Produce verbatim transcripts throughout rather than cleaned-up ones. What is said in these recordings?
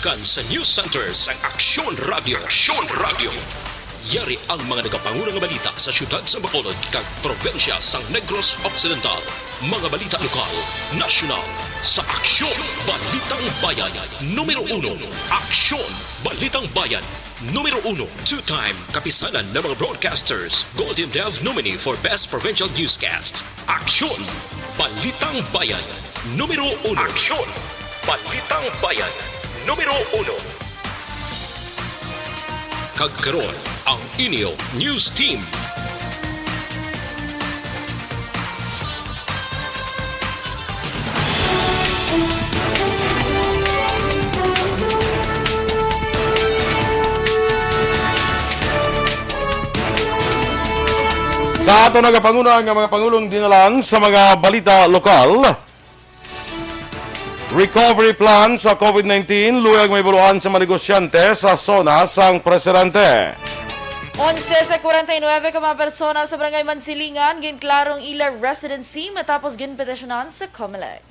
Kan sa News Center sang Aksyon Radio. Aksyon Radio. Yari ang mga nagapanguna nga balita sa siyudad sa Bacolod kag probinsya sang Negros Occidental. Mga balita lokal, nasyonal, sa Aksyon Balitang Bayan. Numero uno, Aksyon Balitang Bayan. Numero uno, two-time kapisanan ng mga broadcasters, Golden Dove nominee for Best Provincial Newscast. Aksyon! Balitang Bayan, numero uno. Aksyon! Balitang Bayan, numero uno. Kag karon, ang inyo news team. Sa ato nagapanguna nga mga pangulong dinalang sa mga balita lokal, recovery plan sa COVID nineteen, luyag may buluan sa mga negosyante sa SONA sang presidente. Onse sa kwarenta y nuebe ka mga persona sa Barangay Mansilingan ginklarong ila residency matapos ginpetisyonan sa Comelec.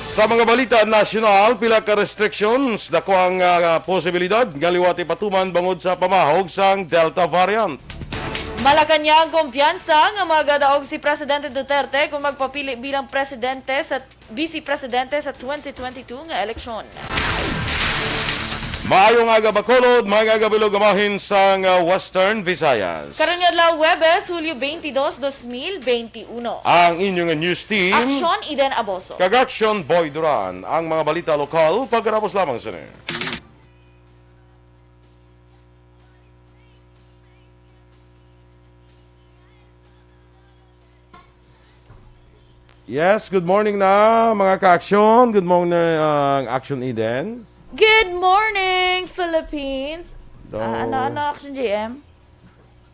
Sa mga balita nasyonal, pila ka restrictions dako ang, ah, posibilidad nga liwat ipatuman bangod sa pamahog sang Delta variant. Malacañang kumpiyansa nga magadaog si Presidente Duterte kung magpapili bilang presidente sa, vice presidente sa twenty twenty-two nga eleksyon. Maayong aga, Bacolod, maayong aga, Bilog, amahin sang, ah, Western Visayas. Karon nga adlaw, Huwebes, Hulyo twenty-two, twenty twenty-one. Ang inyo nga news team, Aksyon Eden Aboso. Kag Aksyon Boy Duran. Ang mga balita lokal, pagkatapos lamang sini. Yes, good morning na, mga ka-aksyon. Good morning, uh, Aksyon Eden. Good morning, Philippines. Daw, Ah, ano, ano, Aksyon G M?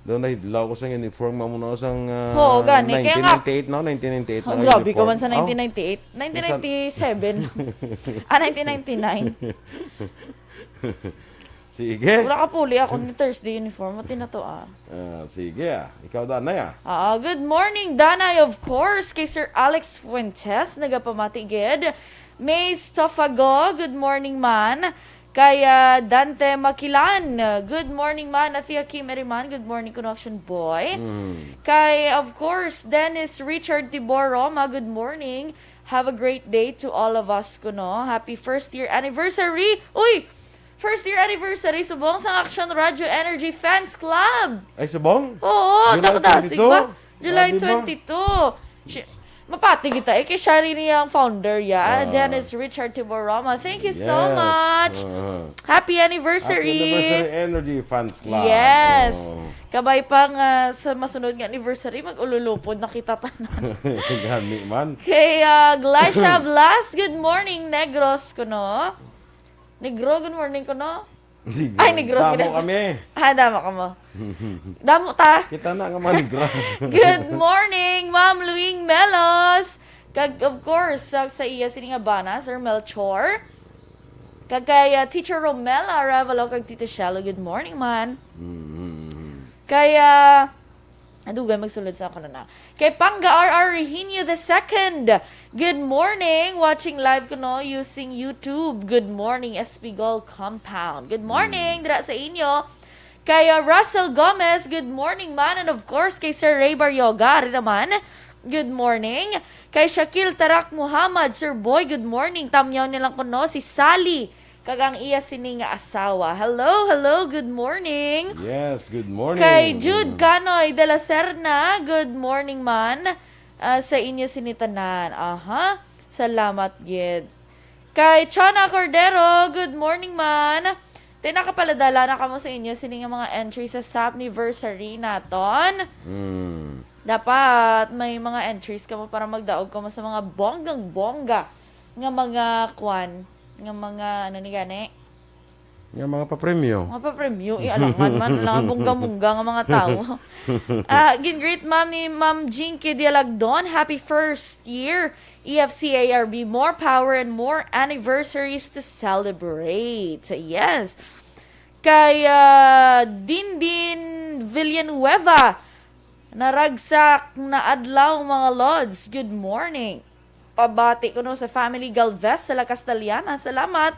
Daw nahidlaw ko sa uniform, amo na sang, ah, Oo, gani. Kaya nga, nineteen ninety-eight, no? Nineteen ninety-eight na Oh, ang grabe ka uniform. man sa Oh. nineteen ninety-eight. Nineteen ninety-seven. Ah, nineteen ninety-nine. Sige. Wala ka puli ako ni Thursday uniform. Mati na to, ah. Ah, sige, ah. Ikaw, Danay, ah. Ah, good morning, Danay, of course, kay Sir Alex Fuentes, nagapamati gid. May Stofago, good morning, man. Kay, ah, Dante Makilan, good morning, man. Athea Kim Eriman, good morning, Connection Boy. Mm. Kay, of course, Dennis Richard Tibor Roma, good morning. Have a great day to all of us, kuno. Happy first year anniversary. Uy! First year anniversary subong sang Action Radio Energy Fans Club. Ay, subong? Oo, July dakdasig twenty-two? Ba? July Grabe ba? twenty-two. Si-, mapati kita eh, kay siya rin ang founder ya, Ah. Dennis Richard Tiborama. Thank you so Yes. much. Ah. Happy anniversary. Happy anniversary, Energy Fans Club. Yes. Oh. Kabay pa nga sa masunod nga anniversary, mag-ululupod na kita tanan. Gani man. Kay, ah, Glasha Blas, good morning, Negros, kuno. Negro, good morning, kuno. Hindi, Ay, Negros, damo good kami. Ah, damo ka mo. Damo ta. Kita na nga manigra. Good morning, Ma'am Luing Melos. Kag, of course, sa, sa iya sini nga bana, Sir Melchor. Kag kay, ah, Teacher Romela Arevalo, kag Tito Shelo, good morning, man. Mm. Kay, ah, Adugay magsulod sa ako na na. Kay Pangga R R Rehinio the second. Good morning. Watching live kuno using YouTube. Good morning, S P Gold Compound. Good morning, Mm. dira sa inyo. Kay, uh, Russell Gomez, good morning, man. And of course, kay Sir Ray Baryoga, rin naman. Good morning. Kay Shakil Tarak Muhammad, Sir Boy, good morning. Tamyaw nilang kuno si Sally. Kag ang iya sini nga asawa. Hello, hello, good morning. Yes, good morning. Kay Jude Canoy de la Serna, good morning man, ah, sa inyo sini tanan. Aha, salamat gid. Kay Chana Cordero, good morning man. Te, nakapaladala na kamo sa inyo sini nga mga entry sa Sapniversary naton. Mm. Dapat may mga entries kamo para magdaog kamo sa mga bonggang-bongga nga mga kwan, nga mga, ano ni gani? Nga mga papremyo. Mga papremyo, eh, alangan man, alangan bongga-bongga nga mga tawo. Ah, gin-greet, ma'am, ni Ma'am Jinky Dialagdon, happy first year, E F C A R B, more power and more anniversaries to celebrate. So, yes. Kay, ah, Dindin Villanueva, naragsak na adlaw, mga lods. Good morning. Pabati kuno sa family Galvez sa La Castellana. Salamat.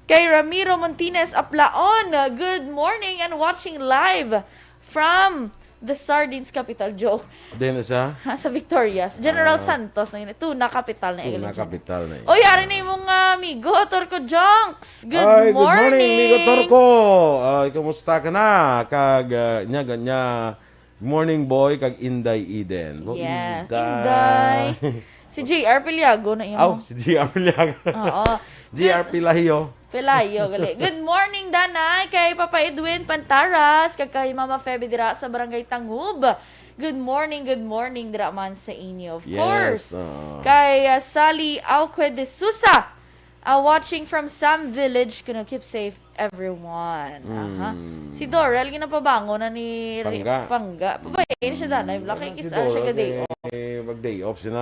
Kay Ramiro Montines Aplaon, good morning and watching live from the Sardines Capital. Joke. Din sa? Ha, sa Victorias. General Ah. Santos na yun. Tuna Capital na Tuna yun. Capital na yun. Oy, ari na imong, ah, amigo, Torco Jonks. Good Ay, good morning, amigo morning. Torco. Ay, kumusta ka na? Kag, ah, nya, nya, morning boy, kag Inday Eden. Bo, Yes, Inday. Inday. Si J R Piliago na imo. Aw, si J R Piliago. Oo. J R Good. Pelayo. Pelayo, gali. Good morning, Danay, kay Papa Edwin Pantaras, kag kay Mama Feby dira sa Barangay Tangub. Good morning, good morning dira man sa inyo, of Yes, course. Oo. Kay, ah, Sally Auque de Sousa, ah, watching from Sam Village, kuno keep safe, everyone. Aha. Mm. Si Dorel, ginapabango na ni Re-, Pangga. Pangga. Pabayaan siya, Danay. Wala kay Mm. kis-, Si ano siya Dorel, ka day eh, off. Mag-day off sila,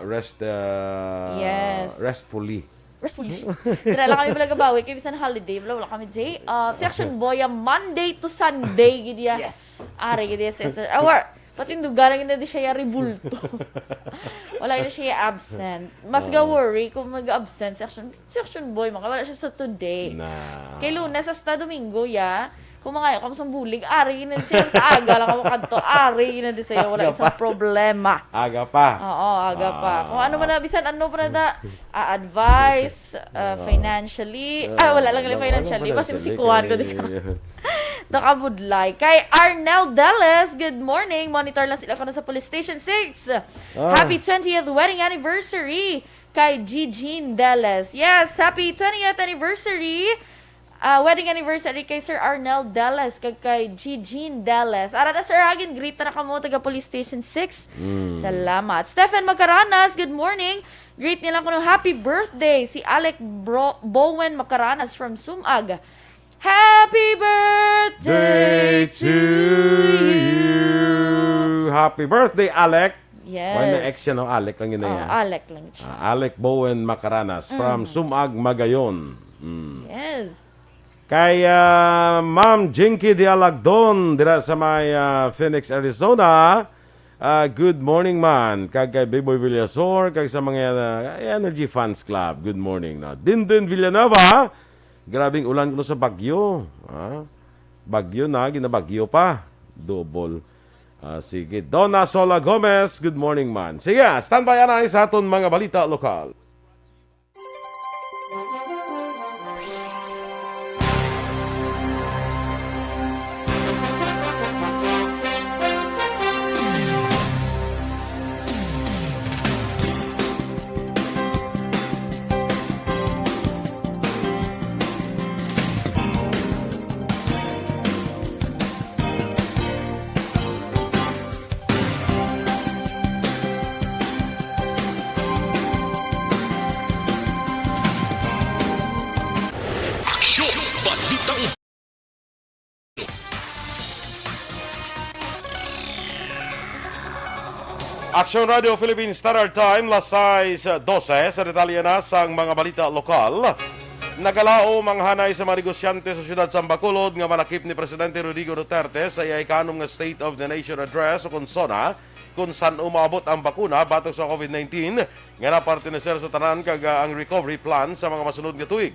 rest, ah, Yes. restfully. Restfully. Dira lang kami pala gabawi kay bisan holiday, wala, wala kami day off. Si Action Boy, ah, Monday to Sunday, gid ya. Yes. Ari, gid ya, sister. Awar, patindugan lang na di siya ya rebulto. Wala na siya absent. Mas Oo. ga-worry kung mag-absent si Action, si Action Boy, maka wala siya sa today. Na. Kay Lunes hasta Domingo, ya. Kung mangayo ka mo sang bulig, ari na siya sa aga lang ako kadto. Ari na di sa'yo, wala Aga isang pa. problema. Aga pa. Oo, aga pa. Ah. Kung ano man na, bisan ano pa na da, ah, advice, ah, Oo. financially. Ah, Ah, wala lang wala, financially. wala Kasi financially. masikuhan ko di ka. Kay Nakabudlay. Kay Arnel Deles, good morning. Monitor lang sila ko na sa Police Station six. Ah. Happy twentieth wedding anniversary kay Gigene Deles. Yes, happy twentieth anniversary. Ah, wedding anniversary kay Sir Arnel Deles kag kay Gigene Deles. Ara ta, Sir Hagin, greet na kamo taga Police Station six. Mm. Salamat. Stephen Macaranas, good morning. Greet nila kuno, "Happy birthday si Alec Bro-, Bowen Macaranas from Sumag." Happy birthday Day to to you. you. Happy birthday, Alec. Yes. Wala na ex siya, no? Alec lang yun na Oh, yan. Alec lang siya. Ah, Alec Bowen Macaranas from Mm. Sumag, Magayon. Mm. Yes. Kay, ah, Ma'am Jinky de Alagdon, dira sa may, ah, Phoenix, Arizona. Ah, good morning, man. Kag kay Biboy Villasor, kag sa mga, ah, Energy Fans Club. Good morning, no? Dindin Villanueva, grabing ulan kuno sa Baguio. Ah, Baguio na, ginabagyo pa. Double. Ah, sige. Donna Sola Gomez, good morning, man. Sige, standby anay sa aton mga balita lokal. Aksyon! Balitang Aksyon Radio Philippine Standard Time, las sais dose. Sa detalye na sang mga balita lokal, nagalaom ang hanay sa mga negosyante sa siyudad sang Bacolod nga malakip ni Presidente Rodrigo Duterte sa iya ikanom nga State of the Nation Address, o kon SONA, kung san-o maabot ang bakuna batok sa COVID nineteen nga napartineser sa tanan kag, ah, ang recovery plan sa mga masunod nga tuig.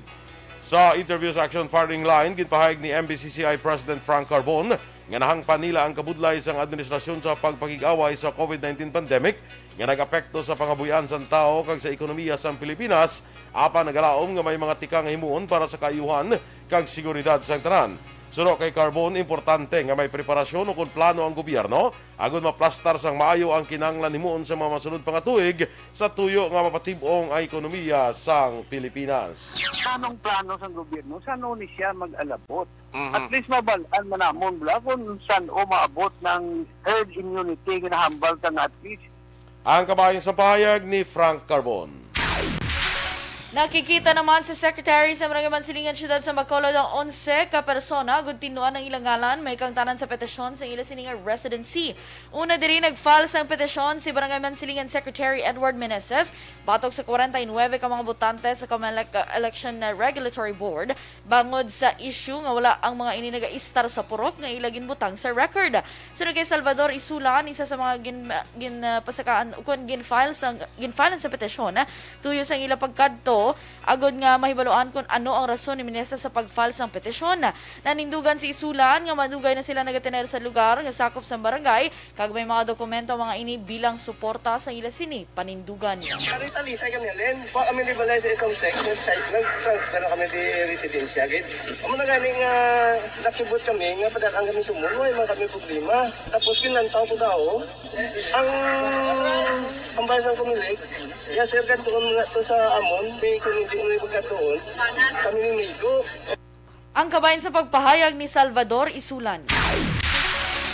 Sa interview sa Action Firing Line, ginpahayag ni M B C C I President Frank Carbon nga nahangpan nila ang kabudlay sang administrasyon sa pagpakig-away sa COVID nineteen pandemic nga nag-apekto sa pangabuhian sang tawo kag sa ekonomiya sang Pilipinas, apan nagalaom nga may mga tikang himuon para sa kaayuhan kag seguridad sang tanan. Suno kay Carbon, importante nga may preparasyon ukon plano ang gobyerno agod maplastar sang maayo ang kinahanglan himuon sa mga masunod pa nga tuig sa tuyo nga mapatib-ong ang ekonomiya sang Pilipinas. Anong plano sang gobyerno? San-o ni siya mag-alabot? Mhm. At least mabal-an man namon bala kung san-o maabot ng herd immunity nga nahambal ta nga at least Ang kabahin sa pahayag ni Frank Carbon. Nakikita naman si Secretary sa Barangay Mansilingan Siyudad sa Bacolod ang onse ka persona agud tinuan ang ilang ngalan, may kangtanan sa petisyon sa ila sini nga residency. Una diri, nag-file sang petisyon si Barangay Mansilingan Secretary Edward Meneses batok sa kwarenta y nuebe ka mga botante sa Comelec, uh, Election, uh, Regulatory Board bangod sa issue nga wala ang mga ini nagaistar sa purok nga ila ginbutang sa record. Suno kay Salvador Isulan, isa sa mga gin-, gin-, uh, pasakaan, ukon gin-file sang, gin-file sa petisyon, uh, tuyo sang ila pagkadto agod nga mahibaluan kon ano ang rason ni Meneses sa pag-file sang petisyon. Nanindugan si Isulan nga madugay na sila nagatener sa lugar nga sakop sang barangay, kag may mga dokumento ang mga ini bilang suporta sa ila sini panindugan. Kami talisay kami, Len. Wa kami di balay sa isang sex, nag-, nag-transfer na kami di residensya, gid. Amo na gani nga nakibot kami, nga padaan kami sumon, way man kami problema. Tapos kinantaw ko daw, ang, ang bahay sang Comelec, ya, sir, kadtuon mo na to sa amon, may kung hindi mo yung pagkatuon, kami ni Migo. Ang kabahin sa pagpahayag ni Salvador Isulan.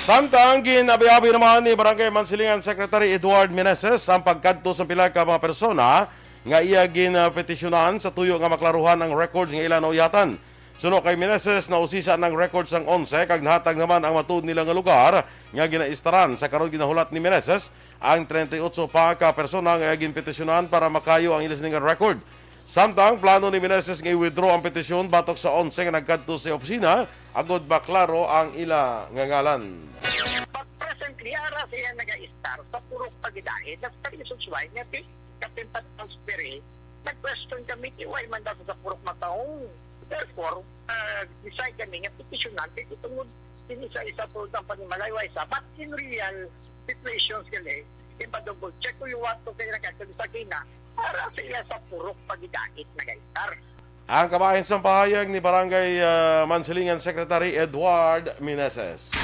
Samtang ginabi-abi naman ni Barangay Mansilingan Secretary Edward Meneses ang pagkadto sa pila ka mga persona nga iya ginpetisyonan sa tuyo nga maklaruhan ang records nga ila nauyatan. Suno kay Meneses, nausisa ang record sang onse kag nahatag naman ang matuod nila nga lugar nga ginaistaran. Sa karon, ginahulat ni Meneses ang treinta y ocho pa ka persona nga ginpetisyonan para makayo ang ila sini nga record. Samtang plano ni Meneses nga i-withdraw ang petisyon batok sa onse nga nagkadto sa opisina agod maklaro ang ila nga ngalan. But presently, ara siya nag-a-start sa purok pagidait. That's the reason why nga ti-, kapin pa transfer eh, nag-question kami, "Ti, why man daw sa purok mataong?" Therefore, uh, decide kami nga petisyonan kay tungod din isa-isa po ang panimalayway sa. But in real situations gali, ipa-double check ko yung wato kay nagkakita sa kina para sa iya sa purok pagidait na gaitar. Ang kabahin sang pahayag ni Barangay, ah, Mansilingan Secretary Edward Meneses.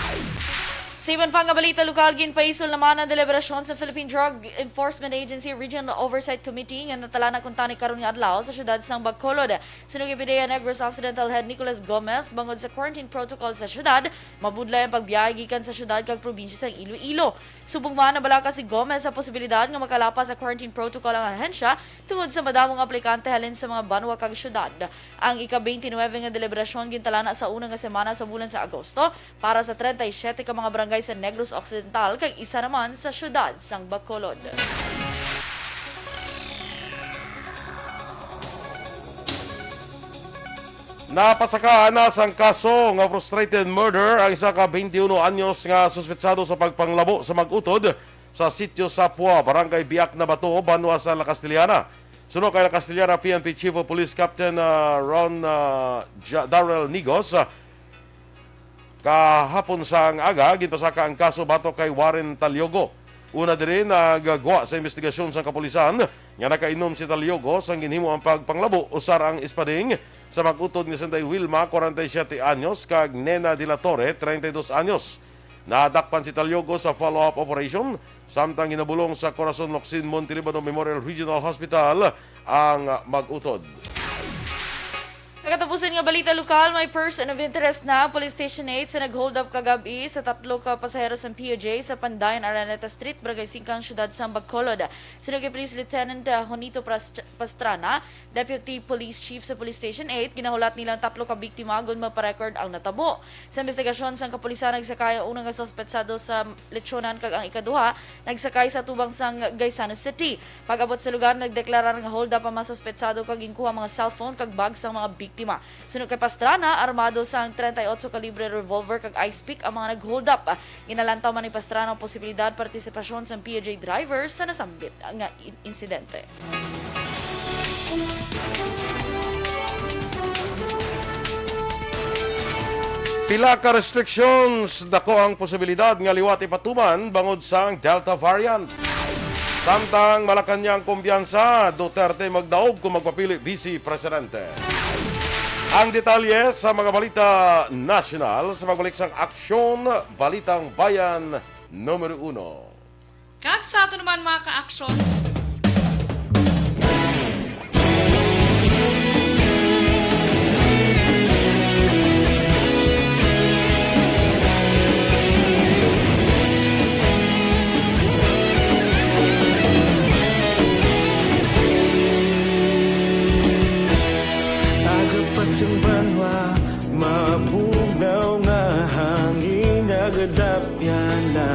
Sa iban pa nga balita lokal, ginpaisol naman ang deliberasyon sa Philippine Drug Enforcement Agency Regional Oversight Committee nga natalana kuntani karon nga adlaw sa siyudad sang Bacolod. Suno kay PDEA Negros Occidental Head Nicholas Gomez, bangod sa quarantine protocol sa siyudad, mabudlay ang pagbiyahe gikan sa siyudad kag probinsya sang Iloilo. Subong man, nabalaka si Gomez sa posibilidad nga makalapas sa quarantine protocol ang ahensya tungod sa madamo nga aplikante halin sa mga banwa kag siyudad. Ang ika-twenty-nine nga deliberasyon gintalana sa una nga semana sa bulan sa Agosto para sa treinta y siete ka mga barangay sa Negros Occidental kag isa naman sa siyudad sang Bacolod. Napasakaan na sang kaso nga frustrated murder ang isa ka twenty-uno anyos nga suspetsado sa pagpanglabo sa mag-utod sa Sitio Sapua, Barangay Biak na Bato, banwa sa La Castellana. Suno kay La Castellana P N P Chief of Police Captain, ah, Ron, ah, Ja-, Darrell Nigos, ah, kahapon sang aga, ginpasaka ang kaso batok kay Warren Taliogo. Una diri, naggwa sa investigasyon sang kapulisan nga nakainom si Taliogo sang ginhimo ang pagpanglabo usar ang espading sa mag-utod nga sanday Wilma, kwarenta y siyete anyos, kag Nena de la Torre, treinta y dos anyos. Nadakpan si Taliogo sa follow-up operation, samtang ginabulong sa Corazon Locsin Montelibano Memorial Regional Hospital ang mag-utod. Sa katapusan nga balita lokal, may person of interest na Police Station eight sa nag-hold up kagabi sa tatlo ka pasahero sa P O J sa Pandayan Araneta Street, Barangay Singkang, Siyudad sang Bacolod. Suno kay Police Lieutenant, uh, Honito Pras-, Pastrana, Deputy Police Chief sa Police Station eight, ginahulat nilang tatlo ka biktima agod maparecord ang natabo. Sa investigasyon sang kapulisan, nagsakay ang una nga suspetsado sa Lechonan kag ang ikaduha nagsakay sa atubang sang Gaisano City. Pag-abot sa lugar, nagdeklarar nga hold up ang mga suspetsado kag ginkuha ang mga cellphone kag bag sang mga biktima. Suno kay Pastrana, armado sang treinta y ocho kalibre revolver kag ice pick ang mga nag-hold up. Ginalantaw man ni Pastrana ang posibilidad partisipasyon sang P O J driver sa nasambit nga in-, insidente. Pila ka restrictions, dako ang posibilidad nga liwat ipatuman bangod sang Delta variant. Samtang Malacañang kumpiyansa, Duterte magdaog kung magpapili Vice Presidente. Ang detalye sa mga balita nasyonal sa pagbalik sang Aksyon, Balitang Bayan numero uno. Kag sa ato naman, mga ka-aksyon, aga pa sang banwa, mabugnaw nga hangin, nagadapyan na.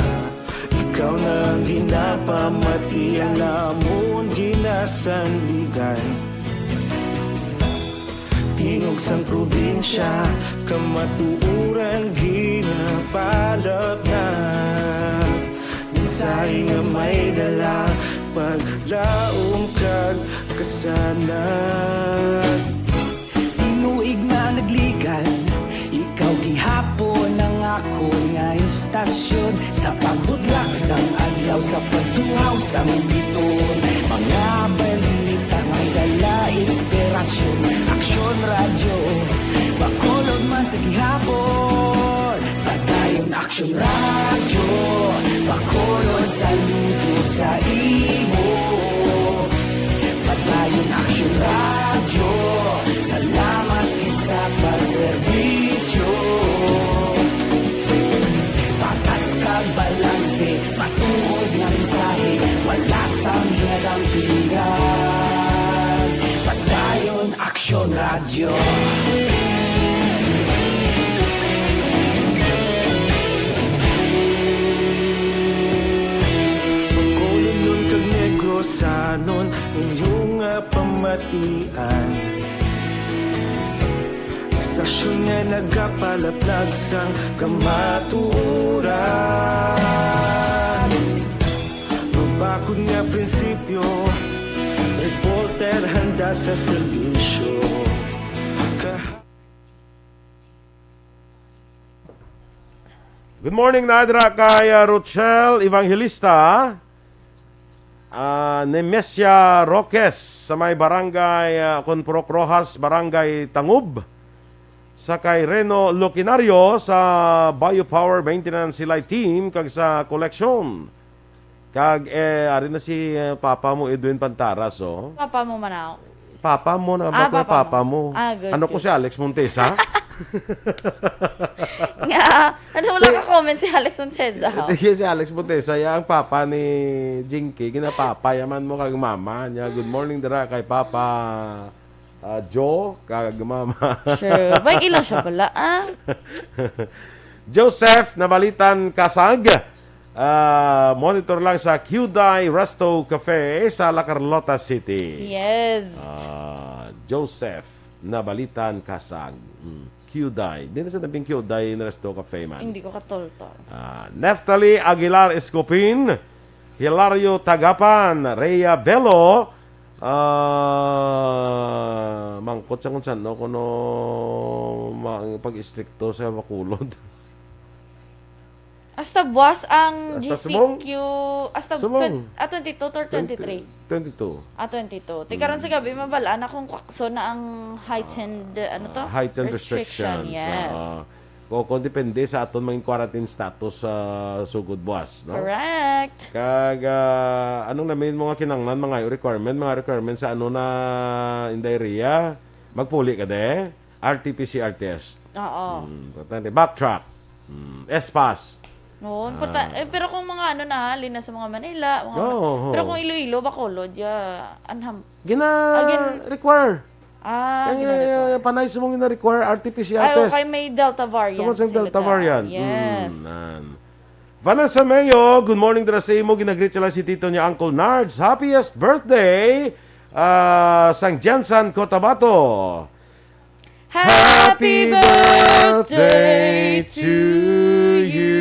Ikaw na ang ginapamati, ang amon ginasandigan. Tingog sang probinsya, kamatuoran ginapalapnat. Mensahe nga may dala, paglaom kag kasana. Kapagtuhaw sa Mumbiton, mga balita may dala inspirasyon. Aksyon Radyo, Bacolod man sa gihapon. Padayon Aksyon Radyo, Bacolod saludo sa imo. Padayon Aksyon Radyo, salamat sa pagserbisyo. Patas kag balanse, matuod nga mensahe, wala sang ginadampingan. Padayon Aksyon Radyo. Bacolodnon kag Negrosanon, inyo nga pamatian. Istasyon nga nagapalaplag sang kamatuoran. Mabakod nga prinsipyo, reporter handa sa serbisyo. Ka- Good morning, nadra kay, ah, Rochelle Evangelista, ah, Nemesia Roques sa may barangay, ah, Conpurok Roxas, Barangay Tangub, sa kay Reno Locinario sa Biopower Maintenance Silay Team kag sa koleksyon. Kag, eh, ari na si, eh, papa mo, Edwin Pantaras, oh. Papa mo, manaw. Papa mo, na Ah, ba ko papa papa mo. mo? Ah, good, Ano ko good. si Alex Montesa? Nga, ano, wala ka comment si Alex Montesa, ho? Sige, si Alex Montesa, ya ang papa ni Jinky, ginapapa, yaman mo kag mama niya. Good morning, dira kay Papa, ah, Joe, kag mama. Sure. Bay, ilang siya pala, ah? Joseph Nabalitan Kasag, ah, monitor lang sa Kyudai Resto Cafe sa La Carlota City. Yes. Ah, Joseph Nabalitan Kasag. Mm, Kyudai. Di na sa tabing Kyudai na Resto Cafe man. Hindi ko katultol. Ah, Neftali Aguilar Escopin, Hilario Tagapan, Rhea Bello, ah, mangkot sa kung saan, no, kuno ma-, pag-istrikto sa Bacolod. Hasta buwas ang Hasta subong? G C Q, hasta Subong. twen-, ah, twenty-two or twenty-three? Twenty-two. Ah, twenty-two. Ti karon sa gabi, mabalaan akong kwakso na ang heightened, ano to? Ah, heightened restriction, Restriction, yes. ah. Ko, kung depende sa aton mga quarantine status sa sugod buwas, no? Correct. Kag, ah, anong namin mga kinanglan, mga requirement, mga requirement sa ano na, Inday Rhea? Magpuli ka de? R T P C R test. Oo. Hmm, importante. Backtrack. Hmm, S-pass. Oo, importa-, Ah. eh, pero kung mga ano na, halin na sa mga Manila, mga Oo, oo. pero kung Iloilo, Bacolod, ya, anham. Gina-, Again. require. Ah, Ang gina-require. ina-, panay sa mong gina-require, R T P C R Ay, test. okay, may Delta variant Tungod sa sila Delta ta. variant. Yes. Mm, nan. Vanessa Mayo, good morning dira sa imo. Ginagreet sila si Tito niya, Uncle Nards. Happiest birthday, ah, sang Jensen Cotabato. Happy Happy birthday birthday to to you. you.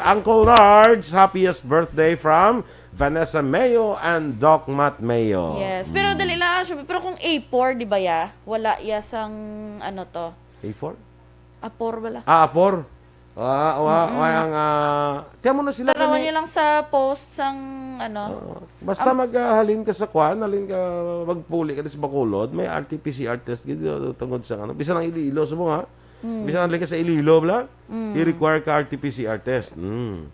Uncle Nards, happiest birthday from Vanessa Mayo and Doc Matt Mayo. Yes, pero Mm. dali lang, syempre, pero kung A four, di ba, ya? Wala ya sang, ano to? A four? Apor bala. Ah, apor. Ah, wa, Mm-mm. wa ang, ah, tiyan mo na sila Tanawan gani. niyo lang sa post sang, ano. Oo. Basta Am- mag, ah, halin ka sa kwan, halin ka, magpuli ka di sa Bacolod, may R T P C R test gid, uh, tungod sa, ano, bisan ang Iloilo, subong, ha? Mm. Bisan ang halin ka sa Iloilo, bala, Mm. i-require ka R T P C R test. Mm.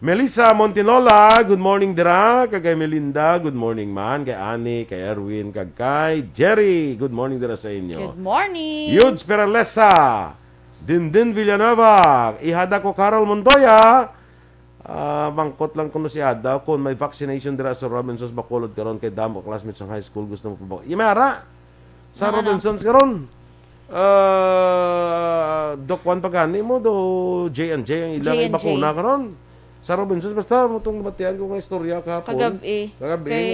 Melissa Montinola, good morning dira. Kag kay Melinda, good morning man. Kay Annie, kay Erwin, kag kay Jerry, good morning dira sa inyo. Good morning. Yudes Peralesa, Dindin Villanueva, ihada ko Carol Montoya. Ah, mangkot lang kuno si Ada kung may vaccination dira sa Robinsons Bacolod karon kay damo classmates sang high school gusto mo pa. Iya, may ara sa Ano, ano? Robinsons karon. Ah, Doc Juan pa gani mo, do J and J ang ilang J and J. ibakuna karon. Sa Robinsons, basta mo tong nabatian ko nga istorya kahapon. Kagabi. Kagabi. Kay,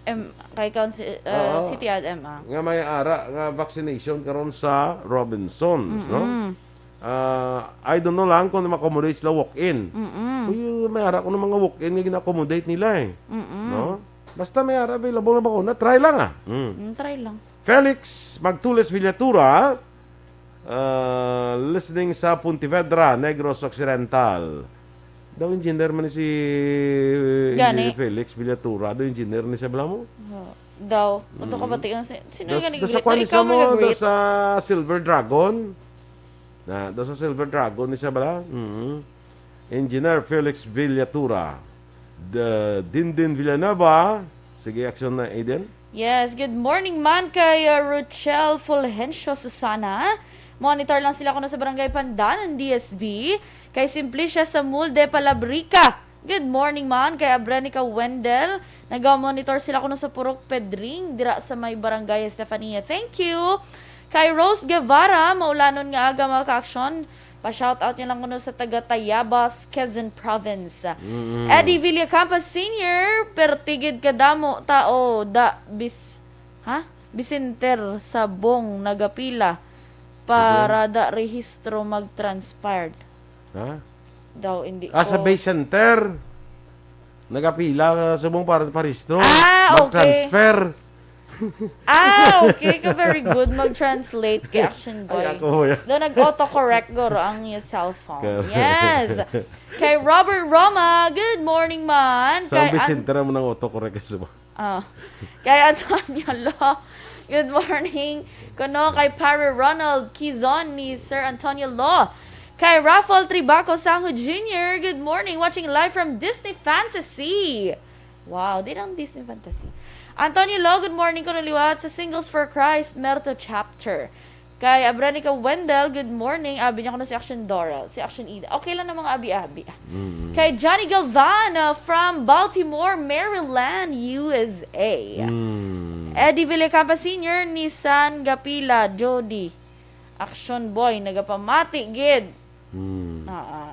em, kay Council, uh, Oo. City Ad M, ah. Nga may ara nga vaccination karon sa Robinsons, no? Mm-mm. Ah, I don't know lang kung ma-accommodate sila walk-in. Mm-mm. Uy, may ara ko ng mga walk-in nga gina-accommodate nila eh. Mm-mm. No? Basta may ara available na bakuna, try lang ah. Mm. Mm, try lang. Felix Magtules Villatura, ah, listening sa Pontevedra, Negros Occidental. Daw engineer man ni si, eh, Gani. Engineer Felix Villatura. Daw engineer ni siya, bala mo? Oh, daw. Kung to Mm. kabati ang si-, sino Dos, gani dos sa greet? Kwan Ikaw siya man mo, nag-greet? Dos sa Silver Dragon. Na, dos sa Silver Dragon ni siya, bala? Mm. Engineer Felix Villatura. The Dindin Villanueva. Sige, action na, Aiden. Yes, good morning man kay, uh, Rochelle Fulgencio Susana. Monitor lang sila kuno sa Barangay Pandanon, D S B. Kay Simplicia Samulde Palabrica. Good morning man kay Abrenica Wendell. Naga-monitor sila kuno sa Purok Pedring, dira sa may Barangay Estefania. Thank you. Kay Rose Guevara, maulanon nga aga, mga ka-aksyon. Pa-shoutout niya lang kuno sa taga Tayabas, Quezon Province. Mm-mm. Eddie Villacampa Senior, pertigid kadamo tao da bis-, ha? Bisinter sa bong nagapila para Mhm. da rehistro mag-transpired. Ha? Daw, hindi Ah, sa ko Bay Center. Nagapila sa subong para parehistro. Ah, okay. Mag-transfer. Ah, okay ka. Very good. Mag-translate kay Action Boy. Ay, ako, ya. Daw nag-autocorrect, guro, ang iyang cellphone. Ka- Yes. Kay Robert Roma, good morning, man. Sa Kay Bay An- Center mo nang autocorrect sa subong. Ah. Kay Antonio Law, good morning. Kuno kay Pare Ronald Quizon ni Sir Antonio Law. Kay Rafael Tribaco Sanjo Junior, good morning. Watching live from Disney Fantasy. Wow, di lang Disney Fantasy. Antonio Law, good morning. Kuno liwat sa Singles for Christ, Merto Chapter. Kay Abranica Wendell, good morning. Abi niya ko na si Action Doral, si Action Ida. Okay lang na mga abi-abi. Mm. Kay Johnny Galvan, uh, from Baltimore, Maryland, U S A. Mm. Eddie Villacampa Senior, Nissan Gapila, Jody. Action Boy, nagapamati gid. Hmm. Oo.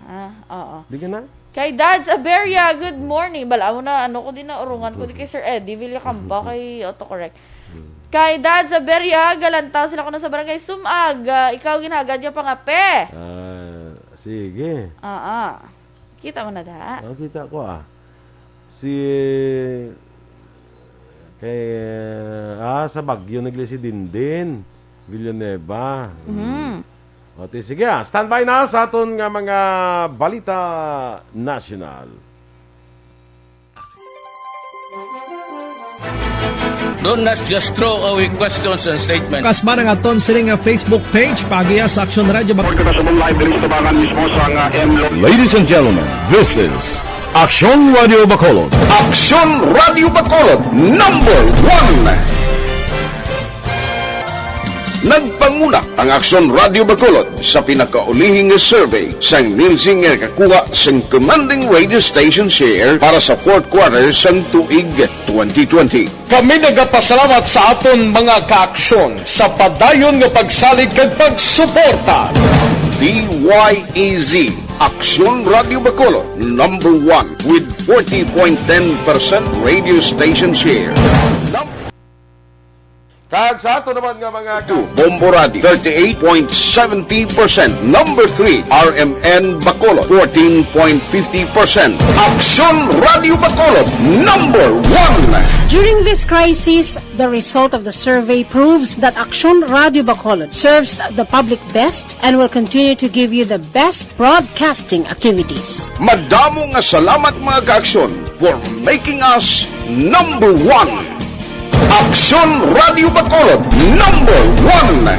Ah, oo. Di ka na? Kay Dads Aberia, good morning. Bala mo na, ano ko din na, urungan ko di kay Sir Eddie Villacampa, kay autocorrect. Hmm. Kay Dads Aberia, galantaw sila ko na sa barangay Sumag. Ah, ikaw ginhagad niya pangape. Ah, sige. Oo. Kita mo na da? Oh, kita ko, ah. Si, kay, ah, sa Baguio, nagli si Dindin Villanueva. Mm. Mhm. O, ti, sige, ah. Standby na sa aton nga mga balita nasyonal. Don't, let's just throw away questions and statements. Kas man ang aton sini nga Facebook page, paagiha sa Aksyon Radio Bacolod. Report kita sa live diri sa tabangan mismo sa nga M Lo- Ladies and gentlemen, this is Aksyon Radio Bacolod. Aksyon Radio Bacolod, number one. Nagpanguna ang Aksyon Radio Bacolod sa pinakaulihi nga survey sang Nielsen nga nakakuha sang commanding radio station share para sa fourth quarter sang tuig twenty twenty. Kami nagapasalamat sa aton mga kaaksyon sa padayon nga pagsalig kag pagsuporta. D Y E Z, Aksyon Radio Bacolod, number one with forty point ten percent radio station share. Num- Kag sa ato naman nga mga ka- Two, Bombo Radio, thirty-eight point seventy percent. Number three, R M N Bacolod, fourteen point fifty percent. Aksyon Radio Bacolod, number one. During this crisis, the result of the survey proves that Aksyon Radio Bacolod serves the public best and will continue to give you the best broadcasting activities. Madamo nga salamat, mga kaaksyon, for making us number one. Aksyon Radio Bacolod, number one.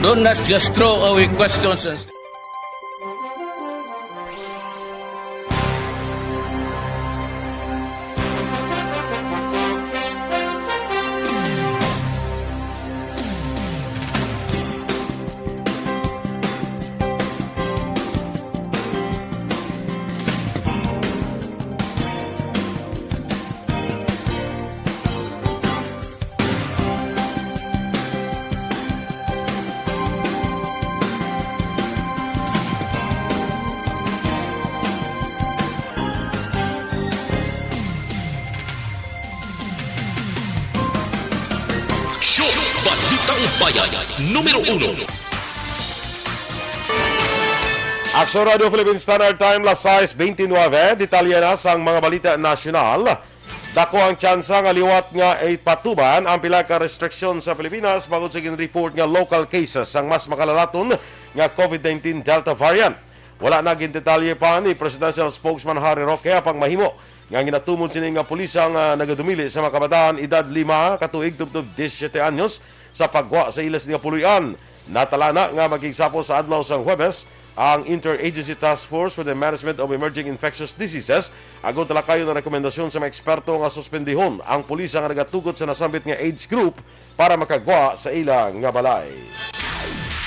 Don't, let's just throw away questions and Aksyon, Balitang Bayan, numero uno. Aksyon Radio Philippine Standard Time, las sais bente nuebe. Detalye na sang mga balita nasyonal. Dako ang tsansa nga liwat nga ipatuman ang pila ka restriksyon sa Pilipinas bangod sa gin-report nga local cases. Ang mas makalalaton nga COVID nineteen Delta variant. Wala na gindetalye pa ni Presidential Spokesman Harry Roque apang mahimo nga ginatumon sini nga pulisa nga nagadumili sa mga kabataan edad lima ka tuig tubtob disisyete anyos sa paggwa sa ila sini nga puloy-an. Natala na nga maghigsapol sa adlaw sang Huwebes ang Interagency Task Force for the Management of Emerging Infectious Diseases agod talakayon ang rekomendasyon sa mga eksperto nga suspendihon ang pulisa nga nagatugot sa nasambit nga age group para makagwa sa ila nga balay.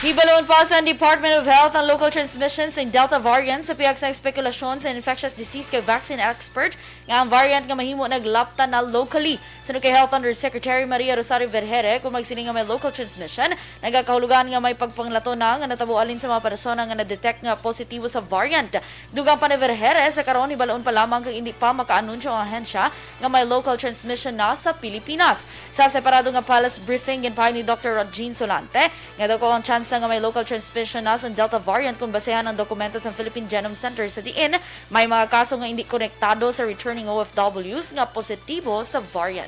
Hibalon pa sa Department of Health ang local transmission sa Delta variant sa pihak sa espekulasyon sa infectious disease kag vaccine expert nga ang variant nga mahimo naglaptan na locally. Suno kay Health Undersecretary Maria Rosario Vergere, kung magsiling nga may local transmission, nagakahulugan nga may pagpanglato na nga natabo halin sa mga persona nga na-detect nga positibo sa variant. Dugang pa ni Vergere, sa karon hibalon pa lamang kag hindi pa makaanunsyo ang ahensya nga may local transmission na sa Pilipinas. Sa separado nga palace briefing, ginpahayag ni Doctor Rodgin Solante nga daw ang tsansa nga may local transmission na sa Delta variant kung basehan ang dokumento sa Philippine Genome Center sa diin may mga kaso nga hindi konektado sa returning O F Ws nga positibo sa variant.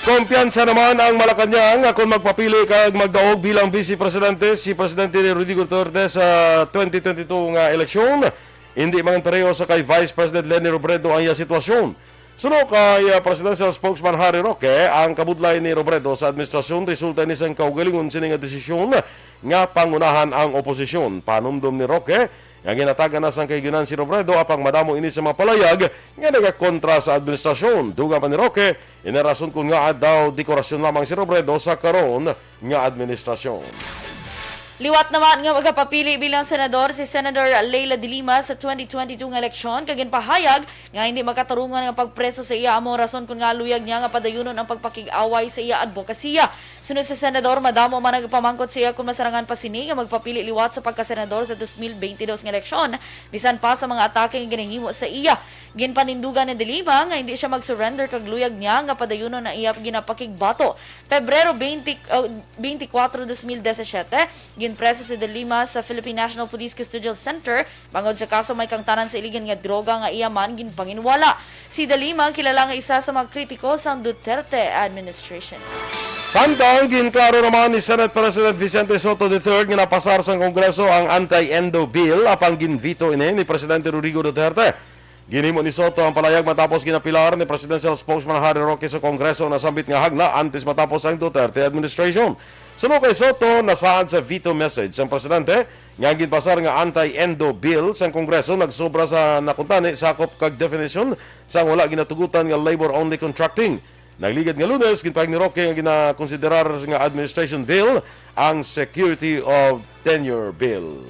Kumpiyansa naman ang Malacañang nga kon magpapili kag magdaog bilang Vice Presidente si Presidente Rodrigo Duterte sa twenty twenty-two nga eleksyon, hindi man pareho sa kay Vice President Leni Robredo ang iya sitwasyon. Suno kay, ah, Presidential Spokesman Harry Roque, ang kabudlay ni Robredo sa administrasyon resulta ni sang kaugalingon sini nga desisyon nga pangunahan ang oposisyon. Panumdom ni Roque nga ginatagan na sang kahigayonan si Robredo apang madamo ini sa mga palayag nga nagakontra sa administrasyon. Dugang pa ni Roque, ini rason kon ngaa daw dekorasyon lamang si Robredo sa karon nga administrasyon. Liwat naman nga magapapili bilang senador si Senador Leila de Lima sa twenty twenty-two nga eleksyon, kag ginpahayag nga hindi makatarungan nga pagpreso sa iya amo rason kon nga luyag niya nga padayunon ang pagpakig-away sa iya adbokasiya. Suno sa senador, madamo man nagpamangkot sa iya kon masarangan pa sini nga magpapili liwat sa pagkasenador sa dos mil bente dos nga eleksyon, bisan pa sa mga atake nga ginahimo sa iya. Ginpanindugan ni de Lima nga hindi siya mag-surrender kag luyag niya nga padayunon ang iya ginapakigbato. Pebrero twenty, uh, twenty-four, dos mil disisyete, ginpreso si de Lima sa Philippine National Police Custodial Center bangod sa kaso may kangtanan sa iligan nga droga nga iya man ginpanginwala. Si de Lima kilala nga isa sa mga kritiko sang Duterte administration. Samtang ginklaro naman ni Senate President Vicente Sotto the third nga napasar sang Kongreso ang anti-endo bill, apang ginveto ini ni Presidente Rodrigo Duterte. Ginhimo ni Sotto ang palayag matapos ginapilar ni Presidential Spokesman Harry Roque sa Kongreso ang nasambit nga hagna antes matapos ang Duterte administration. Suno kay Sotto, nasaad sa veto message sang presidente nga ang ginpasar nga anti-endo bill sang Kongreso nagsobra sa nakuntani sakop kag definition sang wala ginatugutan nga labor-only contracting. Nagligad nga Lunes, ginpahayag ni Roque nga ginakonsiderar nga administration bill ang security of tenure bill.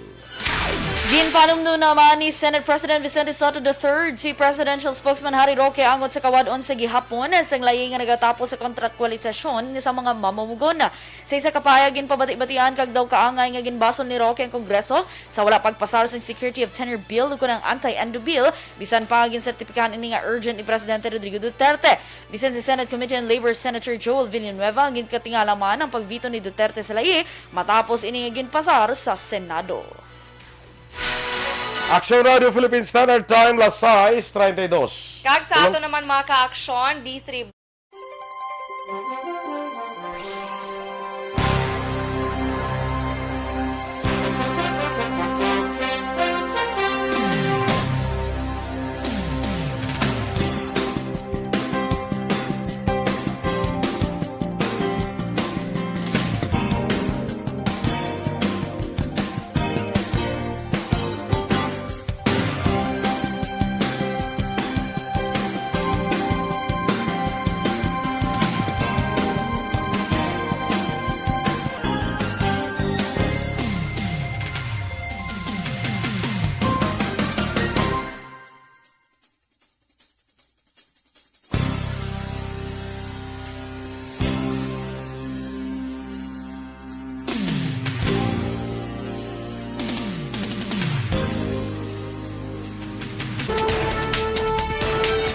Ginpanumdom naman ni Senate President Vicente Sotto the third si Presidential Spokesman Harry Roque angot sa kawad-on sa gihapon sang layi nga nagatapos sa kontraktualisasyon sa mga mamumugon. Sa isa ka pahayag, ginpabati-batian kag daw kaangay nga ginbasol ni Roque ang Kongreso sa wala pagpasar sang Security of Tenure Bill ukon ang Anti-Endo Bill, bisan pa nga ginsertipikahan ini nga urgent ni Presidente Rodrigo Duterte. Bisan si Senate Committee on Labor Senator Joel Villanueva ang ginkatingala man ang pagveto ni Duterte sa layi matapos ini nga ginpasar sa Senado. Aksyon Radio Philippine Standard Time, las sais treinta y dos. Kag sa ato naman, mga ka-aksyon, D three.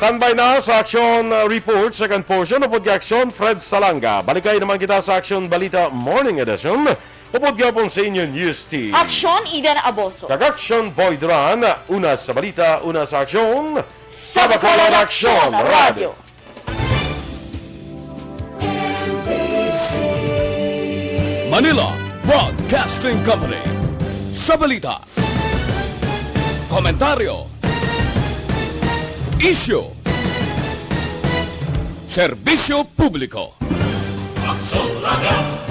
Standby na sa aksyon, uh, report, second portion, upod kay Aksyon, Fred Salanga. Balikay naman kita sa Aksyon Balita Morning Edition. Upod gihapon sa inyo, News Team. Aksyon, Eden Aboso. Kag Aksyon, Boy Duran. Una sa balita, una sa aksyon. Sa Bacolod Aksyon Radio. Manila, Broadcasting Company. Sa balita, komentaryo, isyu, serbisyo publiko. Aksyon Radio.